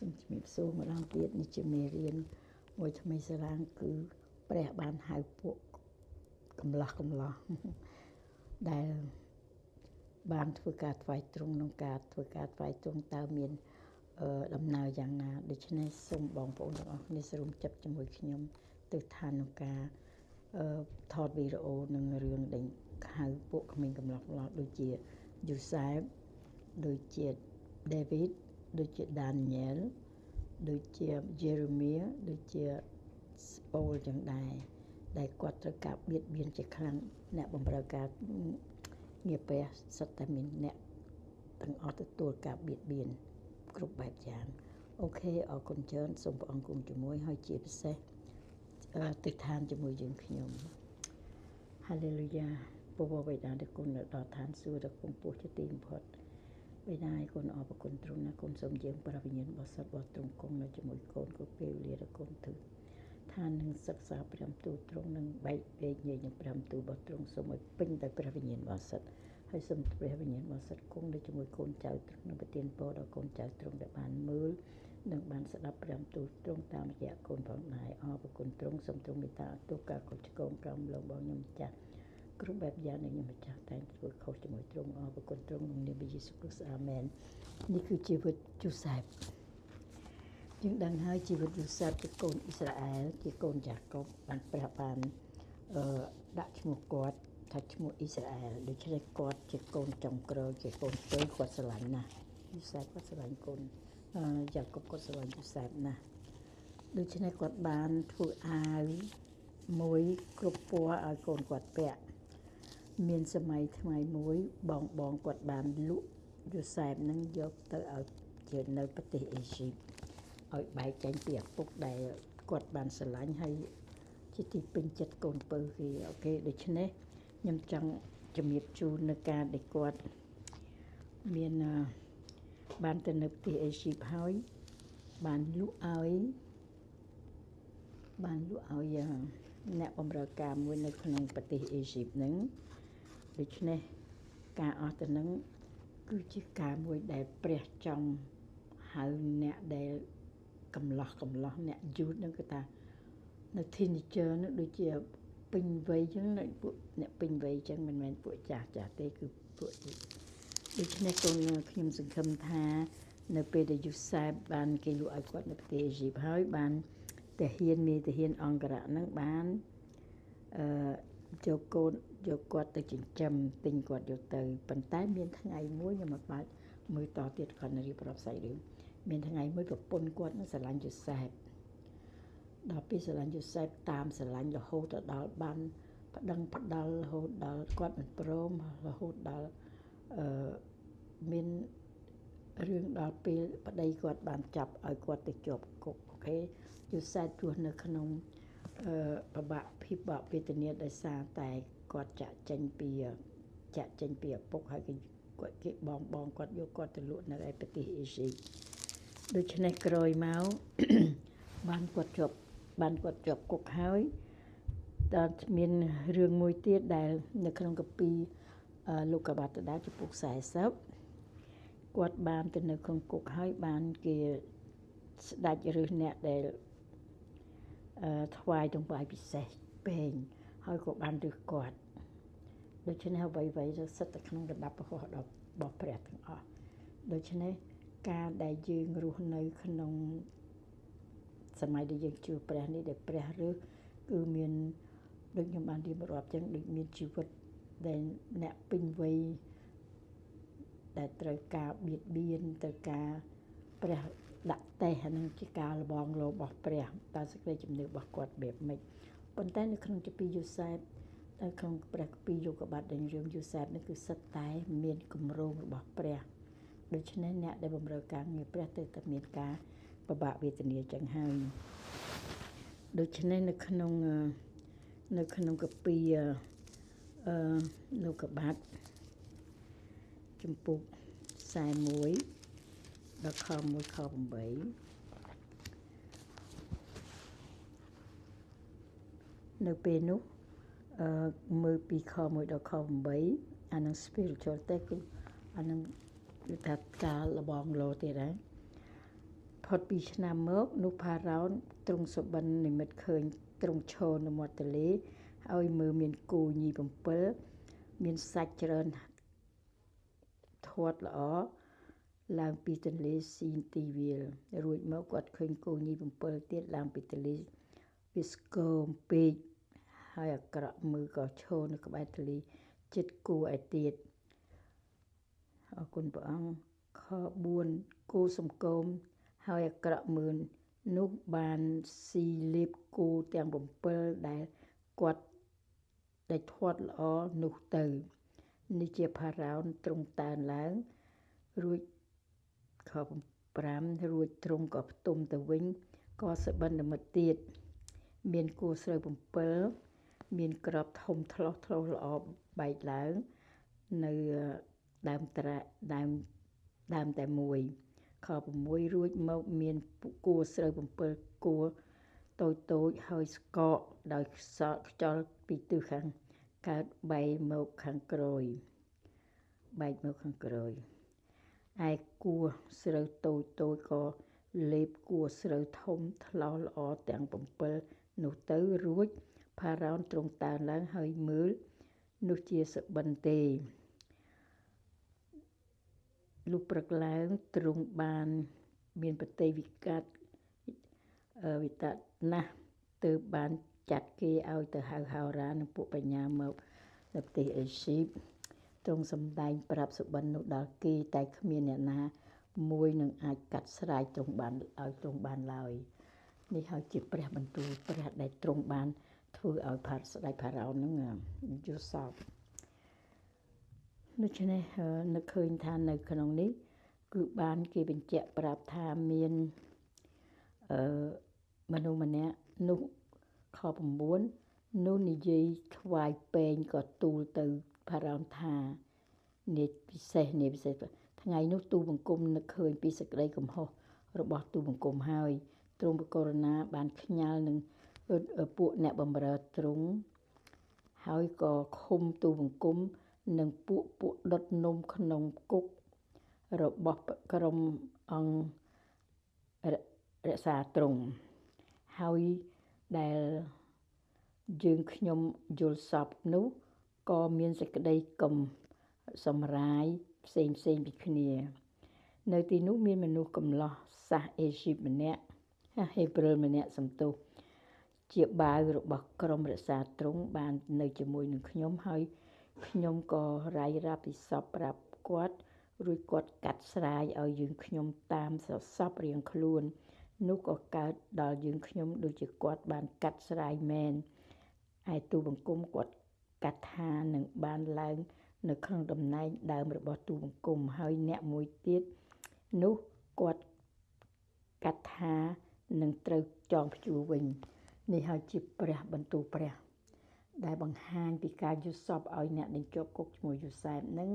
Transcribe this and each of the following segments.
សូមជំរាបសួរម្ដងទៀតនេះជាមេរៀនមួយថ្មីសារាងគឺព្រះបានហៅពួកកំឡោះកំឡោះដែលបានធ្វើការថ្វាយទ្រង់ក្នុងការធ្វើការថ្វាយទ្រង់តើមានដំណើរយ៉ាងណាដូច្នេះសូមបងប្អូនទាំងអស់គ្នាសូមចាប់ជាមួយខ្ញុំទៅឋានក្នុងការថតវីដេអូនឹងរឿងដែលហៅពួកក្មេងកំឡោះកំឡោះដូចជាយូសែបដូចជា David ដូចជា Daniel ដូចជា Jeremiah ដូចជាប៉ូលចឹងដែរដែលគាត់ត្រូវការបៀតបៀនជាខ្លាំងអ្នកបម្រើការងារព្រះសុទ្ធតែមានអ្នកទាំងអស់ទទួលការបៀតបៀនគ្រប់បែបយ៉ាង OK អរគុណច្រើនសូមព្រះអង្គគង់ជាមួយហើយជាពិសេសទិដ្ឋានជាមួយយើងខ្ញុំហាឡេលូយ៉ាពរបិតាដែលគុណដល់ឋានសួគ៌ដ៏គង់ពោះជាទីបំផុតបិតាឯគុណអរគុណទ្រង់ណាគុណសូមយាងព្រះវិញ្ញាណបរិសុទ្ធរបស់ទ្រង់គង់នៅជាមួយកូនគ្រប់ពេលវេលាដែលកូនធ្វើឋាននឹងសិក្សាព្រះទូលទ្រង់នឹងបែកវែកញែកនឹងព្រះទូលរបស់ទ្រង់សូមឲ្យពេញដោយព្រះវិញ្ញាណបរិសុទ្ធហើយសូមព្រះវិញ្ញាណបរិសុទ្ធគង់នៅជាមួយកូនចៅទ្រង់និងប្រទានពរដល់កូនចៅទ្រង់ដែលបានមើលនិងបានស្ដាប់ព្រះទូលទ្រង់តាមរយៈកូនផងដែរអរគុណទ្រង់សូមទ្រង់មេត្តាទោសការខុសឆ្គងក្រោមលងបងខ្ញុំចាស់គ្រប់បែបយ៉ាងដែលខ្ញុំម្ចាស់តែងធ្វើខុសជាមួយទ្រង់អរគុណទ្រង់ក្នុងនាមព្រះយេស៊ូវគ្រីស្ទអាមែននេះគឺជីវិតយូសែបយើងដឹងហើយជីវិតយូសែបជាកូនអ៊ីស្រាអែលជាកូនយ៉ាកុបបានព្រះបានដាក់ឈ្មោះគាត់ថាឈ្មោះអ៊ីស្រាអែលដូច្នេះគាត់ជាកូនចុងក្រោយជាកូនពៅគាត់ស្រឡាញ់ណាស់យូសែបគាត់ស្រឡាញ់កូនយ៉ាកុបគាត់ស្រឡាញ់យូសែបណាស់ដូច្នេះគាត់បានធ្វើអាវមួយគ្រប់ពណ៌ឲ្យកូនគាត់ពាក់មានសម័យថ្ងៃមួយបងបងគាត់បានលក់យូសែបនឹងយកទៅឲ្យជានៅប្រទេសអេស៊ីបឲ្យបែកចេញពីឪពុកដែលគាត់បានស្រឡាញ់ហើយជាទីពេញចិត្តកូនពៅគេ OK ដូច្នេះខ្ញុំចង់ជំរាបជូននៅការដែលគាត់មានបានទៅនៅប្រទេសអេស៊ីបហើយបានលក់ឲ្យអ្នកបម្រើការមួយនៅក្នុងប្រទេសអេស៊ីបហ្នឹងដូច្នេះការអស់ទៅនឹងគឺជាការមួយដែលព្រះចង់ហៅអ្នកដែលកំឡោះកំឡោះអ្នកយូតហ្នឹងគឺថានៅ teenager នោះដូចជាពេញវ័យចឹងពួកអ្នកពេញវ័យចឹងមិនមែនពួកចាស់ចាស់ទេគឺពួកដូច្នេះកូនខ្ញុំសង្ឃឹមថានៅពេលដែលយូសែបបានគេលក់ឲ្យគាត់នៅប្រទេសអេស៊ីបហើយបានទាហានមេទាហានអង្គរៈហ្នឹងបានអឺយកកូនយកគាត់ទៅចិញ្ចឹមទិញគាត់យកទៅប៉ុន្តែមានថ្ងៃមួយខ្ញុំមកបាច់មើលតទៀតគាត់រៀបរាប់សាច់រឿងមានថ្ងៃមួយប្រពន្ធគាត់នឹងស្រឡាញ់យូសែបដល់ពេលស្រឡាញ់យូសែបតាមស្រឡាញ់រហូតទៅដល់បានប្តឹងផ្ដាល់រហូតដល់គាត់មិនព្រមរហូតដល់អឺមានរឿងដល់ពេលប្តីគាត់បានចាប់ឲ្យគាត់ទៅជាប់គុក OK យូសែបរស់នៅក្នុងប្របាក់ភាពបាក់វេទនាដោយសារតែគាត់ចាក់ចេញពីឪពុកហើយគេគាត់គេបងបងគាត់យកគាត់ទៅលក់នៅឯប្រទេសអេស៊ីបដូច្នេះក្រោយមកបានគាត់ជាប់បានគាត់ជាប់គុកហើយដល់មានរឿងមួយទៀតដែលនៅក្នុងកាពីលោកកបាតដាចំពុក40គាត់បានទៅនៅក្នុងគុកហើយបានគេស្ដេចឬអ្នកដែលថ្វាយដង្វាយពិសេសពេងហើយក៏បានរើសគាត់ដូច្នេះអ្វីៗទៅសិតតែក្នុងរដាប់ពហុរបស់ព្រះទាំងអស់ដូច្នេះការដែលយើងរស់នៅក្នុងសម័យដែលយើងជឿព្រះនេះដែលព្រះរើសគឺមានដូចខ្ញុំបានរៀបរាប់ចឹងដូចមានជីវិតដែលអ្នកពេញវ័យដែលត្រូវការបៀតបៀនត្រូវការព្រះដាក់តេស្តអានឹងជាការលបងលោរបស់ព្រះតើសេចក្តីជំនឿរបស់គាត់បែបម៉េចប៉ុន្តែនៅក្នុងជំពីយូសែបនៅក្នុងព្រះគម្ពីរលោកបាត់ដែលរឿងយូសែបនេះគឺសិតតែមានគម្រោងរបស់ព្រះដូច្នេះអ្នកដែលបម្រើការងារព្រះទៅតែមានការពិបាកវេទនាចឹងហើយដូច្នេះនៅក្នុងគម្ពីរលោកបាត់ជំពូក41ដល់ខ1ខ8នៅពេលនោះមើលពីខ1ដល់ខ8អានឹង spiritual តែគឺអានឹងគឺថាការលបងលោទៀតហើយផ ផុតពីឆ្នាំមកនោះផារ៉ោនទ្រង់សុបិននិមិត្តឃើញទ្រង់ឈរនៅមាត់ទន្លេហើយមើលមានគោញី7មានសាច់ច្រើនធាត់ល្អឡើងពីទន្លេស៊ីនទីវាលរួចមកគាត់ឃើញគោញី7ទៀតឡើងពីទន្លេវាស្គមពេកហើយអាក្រក់មើលក៏ឈរនៅក្បែរទន្លេចិត្តគោឯទៀតអរគុណព្រះអង្គខ4គោសំគមហើយអាក្រក់មើលនោះបានស៊ីលេបគោទាំង7ដែលគាត់ដែលធាត់ល្អនោះទៅនេះជាផារ៉ោនទ្រង់តើនឡើងរួចខ5រួចទ្រង់ក៏ផ្ទុំទៅវិញក៏សបិននិមិត្តទៀតមានគោស្រូវ7មានក្របធំថ្លោះថ្លោះល្អបែកឡើងនៅដើមត្រាដើមតែមួយខ6រួចមកមានគោស្រូវ7គោតូចតូចហើយស្កកដោយខ្យល់ពីទិសខាងកើតបែកមកខាងក្រោយបែកមកខាងក្រោយឯគោស្រូវតូចតូចក៏លេបគោស្រូវធំថ្លោះល្អទាំង7នោះទៅរួចផារ៉ោនទ្រង់តើនឡើងហើយមើលនោះជាសបិនទេលុះព្រឹកឡើងទ្រង់បានមានបតិវិកាត់វិតណាស់ទើបបានចាត់គេឲ្យទៅហៅហោរានិងពួកបញ្ញាមកនៅប្រទេសអេស៊ីបទ្រង់សម្ដែងប្រាប់សុបិននោះដល់គេតែគ្មានអ្នកណាមួយនឹងអាចកាត់ស្រាយទ្រង់បានឲ្យទ្រង់បានឡើយនេះហើយជាព្រះបន្ទូលព្រះដែលទ្រង់បានធ្វើឲ្យផាត់ស្ដេចផារ៉ោននឹងយល់សពដូច្នេះនឹកឃើញថានៅក្នុងនេះគឺបានគេបញ្ជាក់ប្រាប់ថាមានមនុស្សម្នាក់នោះខ9នោះនិយាយថ្វាយពេងក៏ទូលទៅផារ៉ោនថានាយពិសេសនាយពិសេសថ្ងៃនោះទូលបង្គំនឹកឃើញពីសេចក្តីកំហុសរបស់ទូលបង្គំហើយទ្រង់ករុណាបានខ្ញាល់នឹងពួកអ្នកបម្រើទ្រង់ហើយក៏ឃុំទូលបង្គំនិងពួកដុតនំក្នុងគុករបស់ក្រុមអង្គរក្សាទ្រង់ហើយដែលយើងខ្ញុំយល់សពនោះក៏មានសេចក្តីកំសម្រាយផ្សេងផ្សេងពីគ្នានៅទីនោះមានមនុស្សកំឡោះសាសអេស៊ីបម្នាក់ហេព្រើលម្នាក់សំទោសជាបាវរបស់ក្រុមរក្សាទ្រង់បាននៅជាមួយនឹងខ្ញុំហើយខ្ញុំក៏រាយរាប់ពីសពប្រាប់គាត់រួចគាត់កាត់ស្រាយឲ្យយើងខ្ញុំតាមសសពរៀងខ្លួននោះក៏កើតដល់យើងខ្ញុំដូចជាគាត់បានកាត់ស្រាយមែនឯទូបង្គំគាត់កាត់ថានឹងបានឡើងនៅក្នុងតំណែងដើមរបស់ទូបង្គំហើយអ្នកមួយទៀតនោះគាត់កាត់ថានឹងត្រូវចងព្យួរវិញនេះហើយជាព្រះបន្ទូលព្រះដែលបង្ហាញពីការយល់សពឲ្យអ្នកដែលជាប់គុកជាមួយយូសែបនឹង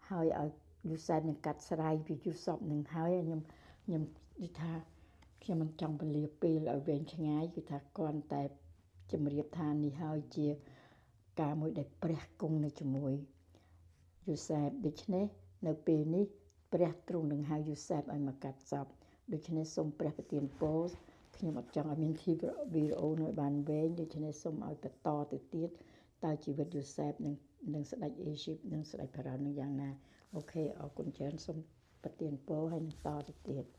ហើយឲ្យយូសែបនឹងកាត់ស្រាយពីយល់សពនឹងហើយខ្ញុំនិយាយថាខ្ញុំមិនចង់ពលាពេលឲ្យវែងឆ្ងាយគឺថាគ្រាន់តែជម្រាបថានេះហើយជាការមួយដែលព្រះគង់នៅជាមួយយូសែបដូច្នេះនៅពេលនេះព្រះទ្រង់នឹងហៅយូសែបឲ្យមកកាត់សពដូច្នេះសូមព្រះប្រទានពរខ្ញុំអត់ចង់ឲ្យមានធីវីដេអូនោះបានវែងដូច្នេះសូមឲ្យបន្តទៅទៀតតើជីវិតយូសែបនឹងស្ដេចអេស៊ីបនិងស្ដេចផារ៉ោននឹងយ៉ាងណាអូខេអរគុណច្រើនសូមប្រទានពរហើយនឹងតទៅទៀត។